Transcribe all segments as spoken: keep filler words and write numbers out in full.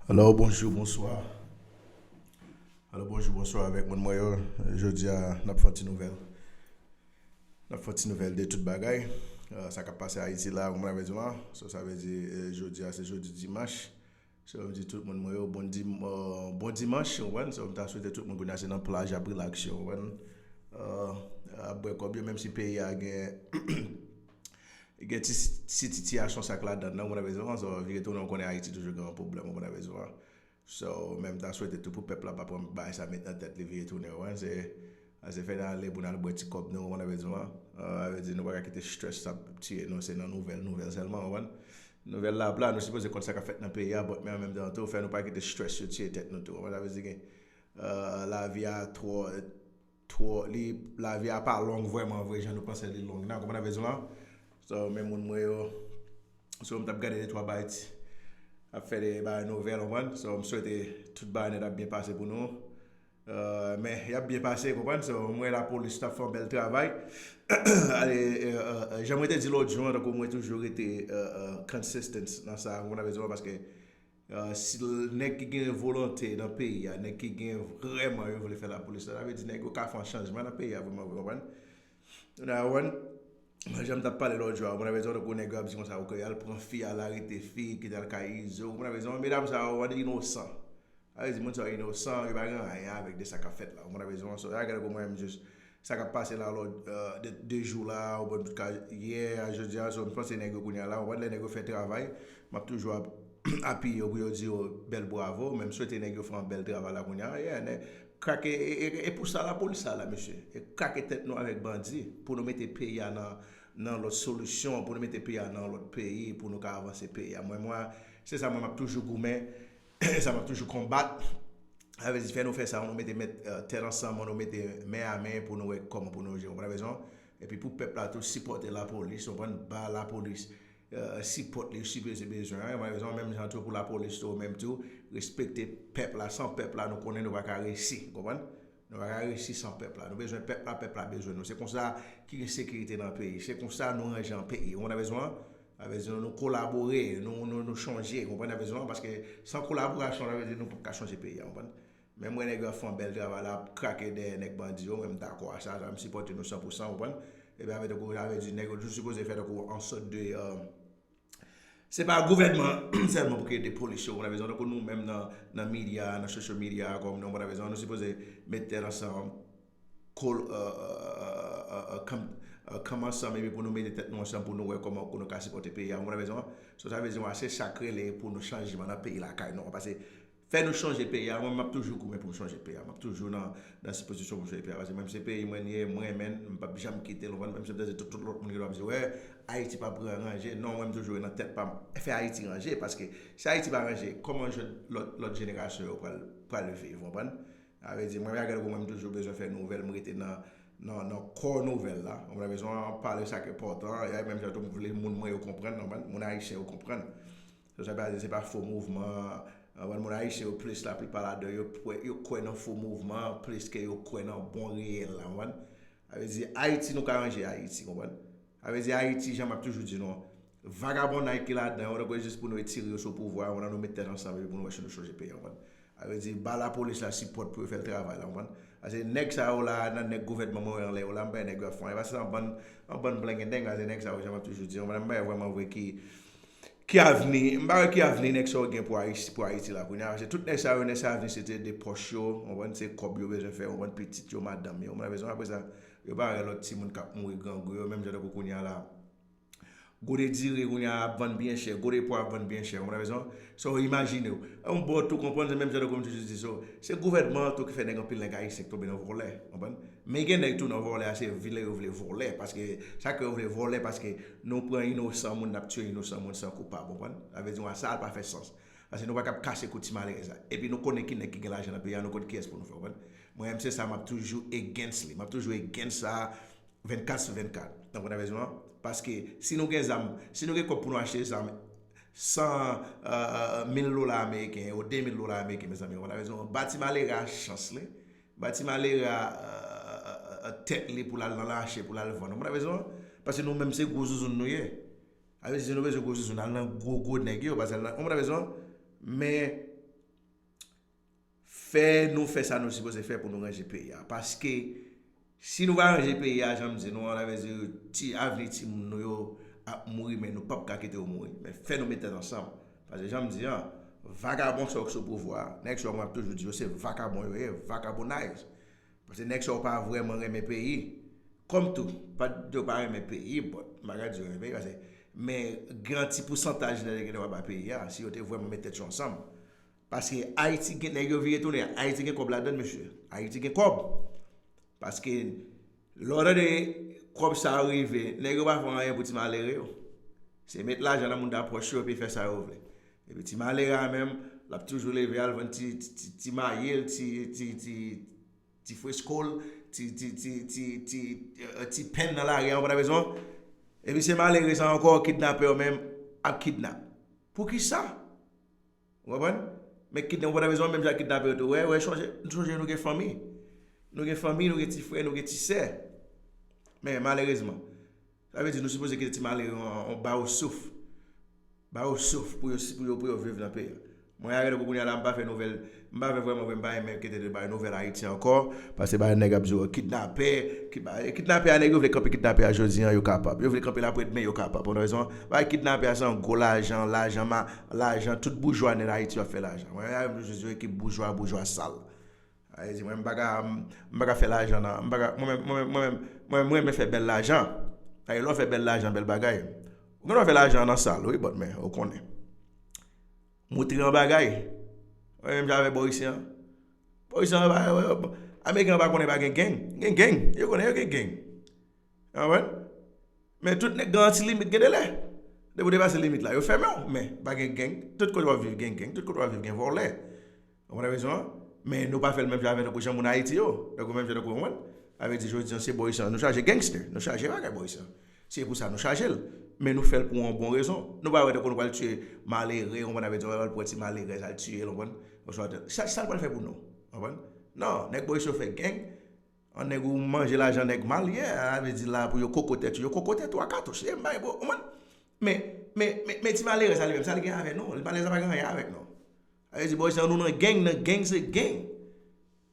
Alo, bonjou, bonswa. Alo, bonjou, bonswa avèk moun mwen yo. Jodi a, n ap fè yon ti nouvèl. N ap fè yon ti nouvèl de tout bagay. Euh, sa k ap pase Ayiti la, ou konprann sa m vle di w la. So, sa vle di, euh, jodi a, se jodi dimanch. So, m di tout moun mwen yo, bon dim-, euh, bon dimanch, ou konprann? So, m ta swete tout moun kounye a se nan plaj ap rilaks yo, ou konprann? Euh, ap bwè kòb yo, menm si peyi a gen, gen ti, ti sitiyasyon sa k ladan l nan, ou konprann sa m vle di w la. So, vire tounen, ou konnen Ayiti toujou gen yon pwoblèm, ou konprann sa m vle di w la. So, men m ta swete tou pou pèp la pa pran bagay sa met nan tèt li, vire tounen, ou konprann? Se, se fè n ale pou n al bwè ti kòb nou, ou konprann sa m vle di w la. Euh, sa vle di nou pa ka kite strès sa tiye nou, se nan nouvèl, nouvèl sèlman, ou konprann? Nouvèl la ap la, nou sipoze konn sa k ap fèt nan peyi a, but men an menm tan tou, fè nou pa kite strès yo tiye tèt nou tou, ou konprann? Sa vle di gen, euh, lavi a twò, twò, li, lavi a pa long vrèman vre jan nou panse li long nan, ou konprann sa m vle di w la? So, men moun mwen yo, so, m t ap gade de twa bagay ti, ap fè de bagay nouvèl, ou konprann? So, m swete tout bagay nèt ap byen pase pou nou. Euh, men, y ap byen pase, ou konprann? So, m wè lapolis t ap fè yon bèl travay. Ale, euh, euh, euh, jan mwen te di lòt jou an, tankou mwen toujou rete, euh, euh, consistent nan sa, ou konprann sa m vle di w la, paske Euh, si l-, nèg ki gen volonte nan peyi a, nèg ki gen vrèman yo vle fè lapolis la, sa vle di nèg yo ka fè yon chanjman nan peyi a vrèman vre, ou konprann? Ou konprann? Jan m t ap pale lòt jou a, ou konprann sa m vle di w, tankou nèg yo ap di konsa, ok, y al pran fi, al arete fi, kite al kay Izo, ou konprann sa m vle di w, medam sa yo, ou konprann, inosan. Sa vle di moun sa yo inosan, yo pa gen anyen avèk de sa k ap fèt la, ou konprann sa m vle di w, so, y a gade kòman m jis sa k ap pase la lòt, euh, de, de jou la, ou konprann, tout ka, yè a, jodi a, so, m panse nèg yo kounye a la, ou konprann, lè nèg yo fè travay, m ap toujou ap-, apiye yo pou yo di yo bèl bravo, men m swete nèg yo fè yon bèl travay la kounye a, yeah, nèg, krak, e, e, e, e pou sa lapolis sa la, mesye, e krake tèt nou avèk bandi, pou nou mete peyi a nan, nan lòt solisyon, pou nou mete peyi a nan lòt peyi, pou nou ka avanse peyi a. Mwen, mwen, se sa mwen m ap toujou goumen, sa m ap toujou konbat. Sa vle di, fè nou fè sa, nou mete mèt, euh, tèt ansanm, nou mete men a men pou nou wè kòman pou nou jere, ou konprann sa m vle di w? Epi pou pèp la tou sipòte lapolis, ou konprann, ba lapolis, euh, sipòt li sipoze bezwen an, ou konprann sa m vle di w? Menm jan tou pou lapolis tou, menm tou, respekte pèp la, san pèp la, nou konnen nou pa ka resi, ou konprann? Nou pa ka resi san pèp la, nou bezwen pèp la, pèp la bezwen nou. Se konsa ki gen sekirite nan peyi, se konsa nou ranje yon peyi, ou konprann sa m vle di w? Sa vle di nou, nou kolabore, nou, nou, nou chanje, ou konprann sa m vle di w? Paske san kolaborasyon, sa vle di nou p ap ka chanje peyi a, ou konprann? Men m wè nèg yo ap fè yon bèl travay la, ap krake dèyè nèg bandi yo, mwen m dakò a sa, sa m sipòte nou san pou san, ou konprann? Epi avè tankou, sa vle di nèg yo toujou sipoze fè tankou yon sòt de, euh, se pa gouvènman sèlman pou ki ede polis yo, ou konprann sa m vle di w? Tankou nou menm nan, nan medya, nan social media, kòm nou, ou konprann sa m vle di w? Nou sipoze met tèt ansanm, kol-, euh, euh, euh, euh, euh, kanm-, euh, kanm ansanm epi pou nou mete tèt nou ansanm pou nou wè kòman pou nou ka sipòte peyi a, ou konprann sa m vle di w? So, sa vle di w, se sa k rele pou nou chanjman nan peyi lakay nou an. Paske fè nou chanje peyi a, mwen, m ap toujou goumen pou m chanje peyi a. M ap toujou nan, nan pozisyon pou m chanje peyi a. Paske menm se peyi mwen ye, m renmen l, m p ap janm kite l, ou konprann? Menm si m tande tout, tout lòt moun ki ap di, wè, Ayiti p ap ranje. Non, mwen, m toujou nan tèt pa m, fè Ayiti ranje. Paske si Ayiti pa ranje, kòman jèn lòt, lòt jenerasyon yo pral, pral viv, ou konprann? Sa vle di, mwen, gade kòman m toujou bezwen fè nouvèl, m rete nan, nan, nan kò nouvèl la. Ou konprann? Bezwen pale sa k enpòtan, e menm jan tou m vle moun mwen yo konprann, ou konprann? Moun ayisyen yo konprann. So, sa vle di, se pa fo mouvman, ou konprann? Moun ayisyen yo plis, laplipa ladan yo kwè, yo kwè nan fo mouvman plis ke yo kwè nan bon reyèl la, ou konprann? Sa vle di, Ayiti, nou ka ranje Ayiti, ou konprann? Sa vle di, Ayiti, jan m ap toujou di nou, vagabonnay ki ladan yo, donk, jis pou nou retire yo sou pouvwa a, nou met tèt ansanm epi pou nou wè si nou chanje peyi a, ou konprann? Sa vle di, ba lapolis la sipòt pou yo fè l travay la, ou konprann? Paske nèg sa yo la, nan nèg gouvènman mwen wè anlè yo la, m pa wè nèg yo ap fè anyen. Paske se yon bann, yon bann blengendeng, se nèg sa yo, jan m ap toujou di, ou konprann? M pa wè vrèman vre ki, ki avni, m pa wè ki avni nèg sa yo gen pou Ayiti, pou Ayiti la kounye a. Paske tout nèg sa yo, nèg sa avni se te de pòch yo, ou konprann? Se kòb yo bezwen fè, ou konprann? Pitit yo, madanm yo, ou konprann? Bezwen, apre sa, yo pa wè lòt timoun k ap mouri grangou yo, menm jan tankou kounye a la. Gode diri kounye a ap vann byen chè, gode pwa ap vann byen chè, ou konprann sa m vle di w? So, imajine w. Yon bò tou konprann, se menm jan tankou m toujou di, so, se gouvènman an tou ki fè nèg, anpil nèg ayisyen k tonbe nan vòlè, ou konprann? Men gen nèg tou nan vòlè a, se vle yo vle vòlè, paske sa k fè yo vle vòlè, paske nou pran inosan moun, n ap tiye inosan moun san koupab, ou konprann? Sa vle di w, sa pa fè sans. Paske nou pa kab kase kou ti malerèz la. Epi nou konnen ki nèg ki gen lajan nan peyi a, nou konn kiyès pou nou fè, ou konprann? Mwen menm se sa, m ap toujou against li. M ap toujou against sa, vennkat sou vennkat. Tankou nan bezwen an. Paske si nou gen zam, si nou gen kòb pou nou achte zam san, euh, euh, mil dola ameriken, ou de mil dola ameriken, mezanmi, ou konn bezwen an. Ba ti malere a chans li. Ba ti malere a, euh, euh, euh, tèt li pou l al nan lache, pou l al vann. Ou konn bezwen an. Paske nou menm se gwo zouzoun nou ye. Sa vle di, si nou bezwen gwo zouzoun, al nan gwo, gwo nèg yo, paske al nan, ou konprann bezwen an? Men, fè nou fè sa nou sipoze fè pou nou ranje peyi a. Paske si nou pa ranje peyi a, jan m di nou an, sa vle di ti avni timoun nou yo ap mouri, men nou p ap ka kite yo mouri. Men fè nou met tèt ansanm. Paske jan m di an, vagabon sa yo k sou pouvwa a, nèg sa yo mwen ap toujou di yo se vagabon yo ye, vagabondage. Paske nèg sa yo pa vrèman renmen peyi. Kòm tou, pa di yo pa renmen peyi, but m pa ka di yo renmen peyi, paske, men gen yon ti pousantaj nan nèg yo pa bay peyi a, si yo te vrèman met tèt yo ansanm. Paske Ayiti gen nèg yo vire tounen, Ayiti gen kòb ladann, mesye. Ayiti gen kòb. Paske lè w tande kòb sa yo rive, nèg yo pa fè anyen pou ti malere yo. Se met lajan nan moun da pòch yo epi fè sa yo vle. Epi ti malere a menm, l ap toujou leve al vann ti, ti, ti, ti mayi l, ti, ti, ti, ti fresko l, ti, ti, ti, ti, ti, eh, ti pen nan lari a, ou pa ta bezwen. Epi se malere sa ankò, kidnapè yo menm ap kidnap. Poukisa? Ou konprann? Men kidnapè, ou pa ta bezwen, menm jan kidnapè yo tou, wè, wè, chonje, nou chonje nou gen fanmi. Nou gen fanmi, nou gen ti frè, nou gen ti sè. Men malerezman, sa vle di nou sipoze kite ti malere an, an ba yo souf. Ba yo souf pou yo, pou yo, pou yo viv nan peyi a. Mwen, arete kou kounye a la, m pa fè nouvèl, m pa fè vrèman vre, m pa renmen kite de bay nouvèl Ayiti ankò, paske bay nèg ap di yo kidnapè, kidnapè, kidnapè a, nèg yo vle kanpe kidnapè a jodi an, yo kapab. Yo vle kanpe l apre demen, yo kapab. Pou yon rezon, bay kidnapè a se yon gwo lajan, lajan ma, lajan, tout boujwa nèt Ayiti ap fè lajan. Mwen, m toujou di yo ekip boujwa, boujwa sal. Sa vle di, mwen, m pa ka, m pa ka fè lajan nan, m pa ka, mwen menm, mwen menm, mwen menm, mwen, mwen renmen fè bèl lajan. Sa vle di, lè w fè bèl lajan, bèl bagay. Ou gen dwa fè lajan nan sal, wi, but men, ou konnen. Moutre yon bagay. Mwen menm jan avèk Borisyen an. Borisyen an, ba, Ameriken an pa konnen pa gen gang. Gen gang. Yo konnen yo gen gang. Ou konprann? Men tout nèg gen yon ti limit, gen de lè. Depi w depase limit la, yo fèmen w. Men, pa gen gang. Tout kote w ap viv gen gang. Tout kote w ap viv gen vòlè. Ou konprann rezon an? Men nou pa fè l menm jan avèk tankou jan moun Ayiti yo. Tankou menm jan tankou, ou konprann? Sa vle di, jodi an, se Borisyen an. Nou chaje gangster. Nou chaje bagay Borisyen an. Se pou sa nou chaje l. Men nou fè l pou yon bon rezon. Nou pa wè tankou nou pral tiye malere, ou konprann? Sa vle di, nou pral pran ti malere, al tiye l, ou konprann? Oswa, sa, sa l pral fè pou nou? Ou konprann? Non, nèg Borisyen yo fè gang. An nèg ou manje lajan nèg mal, yeah, sa vle di la pou yo koko tèt ou, yo koko tèt ou a katouch. E m bay, bro, ou konprann? Men, men, men, men ti malere sa li menm, sa li gen avè nou? Li malere sa pa gen anyen avèk nou. Sa vle di, bò, se nou nan gang, nan gang se gang.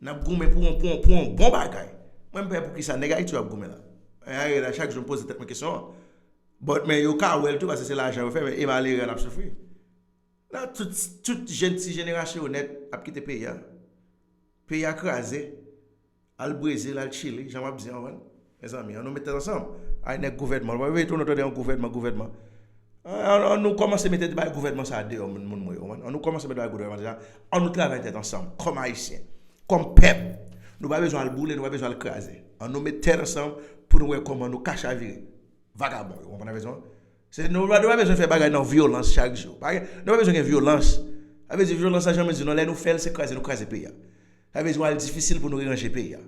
N ap goumen pou yon, pou yon, pou yon bon bagay. Mwen, m pè pou kisa nèg Ayiti yo ap goumen la. E, e, la, chak jou m poze tèt mwen kesyon an. But, men yo ka wè l tou, paske se lajan yo fè, men e malere a n ap soufri. La, tout, tout jèn ti jenerasyon yo nèt ap kite peyi a. Peyi a kraze. Al Brezil, al Chili, jan m ap di an, konprann? Mezanmi, an nou met tèt ansanm. Ay, nèg gouvènman, w pa vle tou nou tande yon gouvènman, gouvènman. An, an, an nou kòmanse mete bay gouvènman sa a deyò, moun, moun mwen yo, konprann? An nou kòmanse mete bay gouvènman sa a, an nou travay tèt ansanm, kòm Ayisyen, kòm pèp. Nou pa bezwen al boule, nou pa bezwen al kraze. An nou met tèt ansanm pou nou wè kòman nou ka chavire vagabon yo, konprann sa m di w? Se, nou, nou pa bezwen fè bagay nan vyolans chak jou. Pa gen, nou pa bezwen gen vyolans. Sa vle di vyolans la, jan mwen di nou, lè nou fè l, se kraze nou kraze peyi a. Sa vle di w al difisil pou nou reranje peyi a.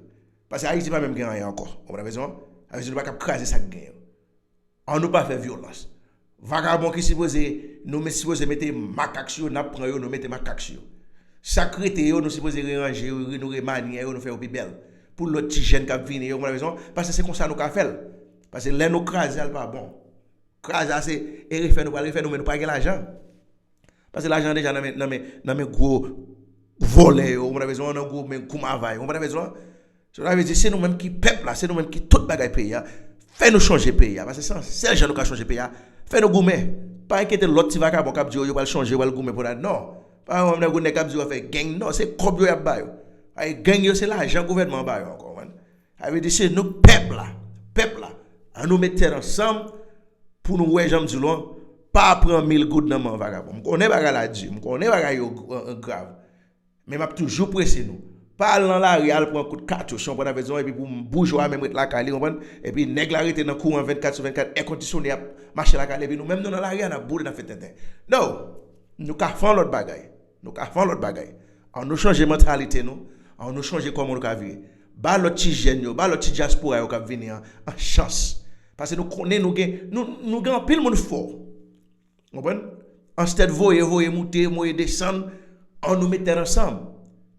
Paske Ayiti pa menm gen anyen ankò. Ou konprann sa m di w? Sa vle di nou pa kab kraze sa k gen yo. An nou pa fè vyolans. Vagabon ki sipoze, nou me-, sipoze mete makak sou yo, n ap pran yo, nou mete makak sou yo. Sa k rete yo, nou sipoze reranje yo, re-, nou remanye yo, nou fè yo pi bèl. Pou lòt ti jèn k ap vini yo, ou konprann sa m di w? Paske se konsa nou ka fè l. Paske lè nou kraze a, l pa bon. Kraze a se e refè nou pral refè nou, men nou pa gen lajan. Paske lajan an deja nan men, nan men, nan men gwo vòlè yo, ou konprann sa m di w, nan gwo men koumavay, ou konprann sa m di w? Sa vle di, se nou menm ki pèp la, se nou menm ki tout bagay peyi a. Fè nou chanje peyi a, paske se yon sèl jan nou ka chanje peyi a. Fè nou goumen. Pa enkyete lòt ti vagabon k ap di yo, yo pral chanje, yo pral goumen pou la, non. Pa yon nèg, nèg k ap di yo fè gang, non, se kòb yo y ap ba yo. Ay, gang yo, se lajan gouvènman an ba yo ankò, man. Sa vle di, se nou pèp la, pèp la. An nou met tèt ansanm pou nou wè, jan m di w lan, pa pran mil goud nan men vagabon. M konnen bagay la di, m konnen bagay yo, eh, eh, grav. Men m ap toujou prese nou. Pa al nan lari, al pran kout katouch, ou konprann sa m di w, epi pou boujwa menm ret lakay li, ou konprann? Epi nèg la rete nan kouran vennkat sou vennkat, èkondisyone ap mache lakay li, epi nou menm nou nan lari a, n ap boule, n ap fè tenten. No! Nou ka fè yon lòt bagay. Nou ka fè yon lòt bagay. An nou chanje mantalite nou, an nou chanje kòman nou ka viv. Ba lòt ti jèn yo, ba lòt ti dyaspora yo k ap vini an, an chans. Paske nou konnen nou gen, nou, nou gen anpil moun fò. Konprann? Anstèd voye, voye moute, voye desann, an nou met tèt ansanm.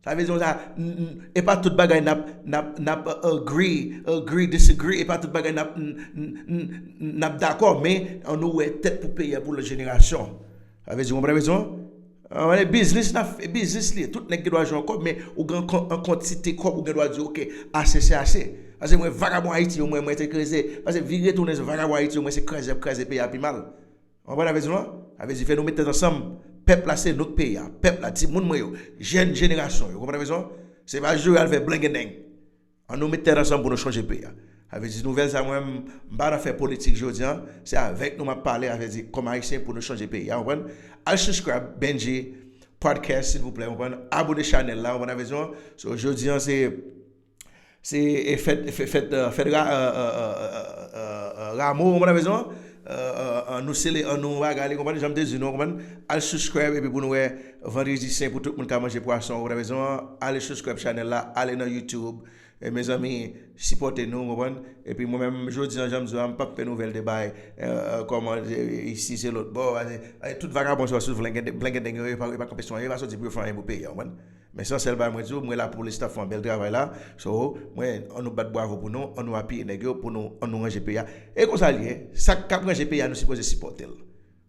Sa vle di konsa, n-, n-, e pa tout bagay n ap, n ap, n ap, uh, agree, agree, disagree, e pa tout bagay n ap, n-, n-, n-, n-, n ap dakò, men an nou wè tèt pou peyi a, pou lòt jenerasyon. Sa vle di, ou konprann sa m di w? An, men biznis n ap fè, biznis li ye. Tout nèg gen dwa jwenn kòb, men ou gen an kon-, an kantite kòb, ou gen dwa di, "Ok, ase se ase." Paske mwen, vagabon Ayiti yo, mwen, mwen te kreze. Paske vire tounen, vagabon Ayiti yo, mwen, se kraze y ap kraze peyi a pi mal. Ou konprann sa m vle di w lan? Sa vle di, fè nou met tèt ansanm. Pèp la, se nou k peyi a. Pèp la, timoun mwen yo, jèn jenerasyon yo. Ou konprann sa m vle di w lan? Se pa jere al fè blengendeng. Ann nou met tèt ansanm pou nou chanje peyi a. Sa vle di, nouvèl sa, mwen, m pa nan fè politik jodi an. Se avèk nou m ap pale, sa vle di, kòm Ayisyen, pou nou chanje peyi a, ou konprann? Al subscribe Benji Podcast, silvouplè, ou konprann? Abone chanèl la, ou konprann sa m vle di w lan? So, jodi an, se, se, e, fèt, fèt, fèt, euh, fèt ra-, euh, euh, euh, euh, euh, Ramo, ou konprann sa m vle di w lan? Euh, euh, ann nou sele, ann nou bagay li, konprann? Jan m te di nou, ou konprann? Al subscribe, epi pou nou wè, vandredi sen pou tout moun ka manje pwason, ou konprann sa m vle di w lan? Ale subscribe chanèl la, ale nan YouTube, e, mezanmi, sipòte nou, ou konprann? Epi mwen menm, jodi an, jan m di w a, m p ap fè nouvèl de bay, euh, euh, kòman, euh, isi se lòt bò, euh, euh, tout vagabon sa yo sou blengendeng, blengendeng yo, yo pa, yo pa kanpe sou anyen, yo pa soti pou yo fè anyen pou peyi a, ou konprann? Men se yon sèl bagay mwen di w, mwen la pou lè staff fè yon bèl travay la. So, mwen, ann nou bat bravo pou nou, ann nou apiye nèg yo, pou nou, ann nou ranje peyi a. E konsa l ye, sa k ap ranje peyi a, nou sipoze sipòte l.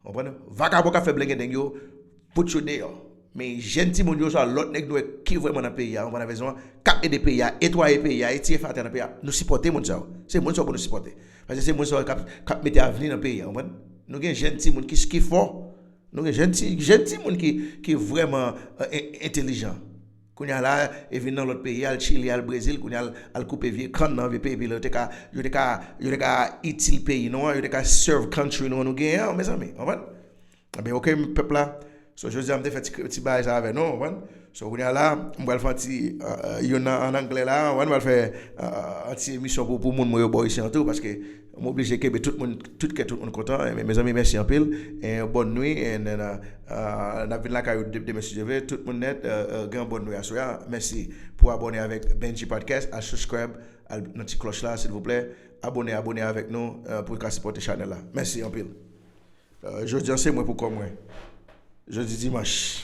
Ou konprann? Vagabon k ap fè blengendeng yo, put yo deyò. Men jèn timoun yo, swa lòt nèg nou wè ki vrèman nan peyi a, ou konprann sa m vle di w lan, k ap ede peyi a, netwaye peyi a, etire fatra nan peyi a, nou sipòte moun sa yo. Se moun sa yo pou nou sipòte. Paske se moun sa yo k ap, k ap mete avni nan peyi a, ou konprann? Nou gen jèn timoun ki, ki fò. Nou gen jèn ti, jèn timoun ki, ki vrèman, euh, en-, entèlijan. Kounye a la, e vin nan lòt peyi, al Chili, al Brezil, kounye a al, al koupe vye kann nan vye peyi, epi yo te ka, yo te ka, yo te ka itil peyi nou an, yo te ka serve country nou an nou genyen an, mezanmi, konprann? Ebyen, ok, pèp la. So, jodi a, m te fè ti, ti bagay sa avè nou, konprann? So, kounye a la, m pral fè yon ti, euh, euh, youn nan, an anglè la, konprann? M pral fè, euh, euh, yon ti emisyon pou, pou moun mwen yo bò isi an tou, paske m oblije kenbe tout moun, tout kè tout moun kontan. Men, mezanmi, mèsi anpil. E bòn nwi, and then, uh, uh, n ap vin lakay ou de-, demen si Dye vle. Tout moun nèt, uh, uh, gen yon bòn nwi aswè a. Mèsi pou abòne avèk Benji Podcast. Al subscribe, al nan ti klòch la, silvouplè. Abòne, abòne avèk nou, uh, pou w ka sipòte chanèl la. Mèsi anpil. Uh, jodi an, se mwen pou kò mwen. Jodi dimanch.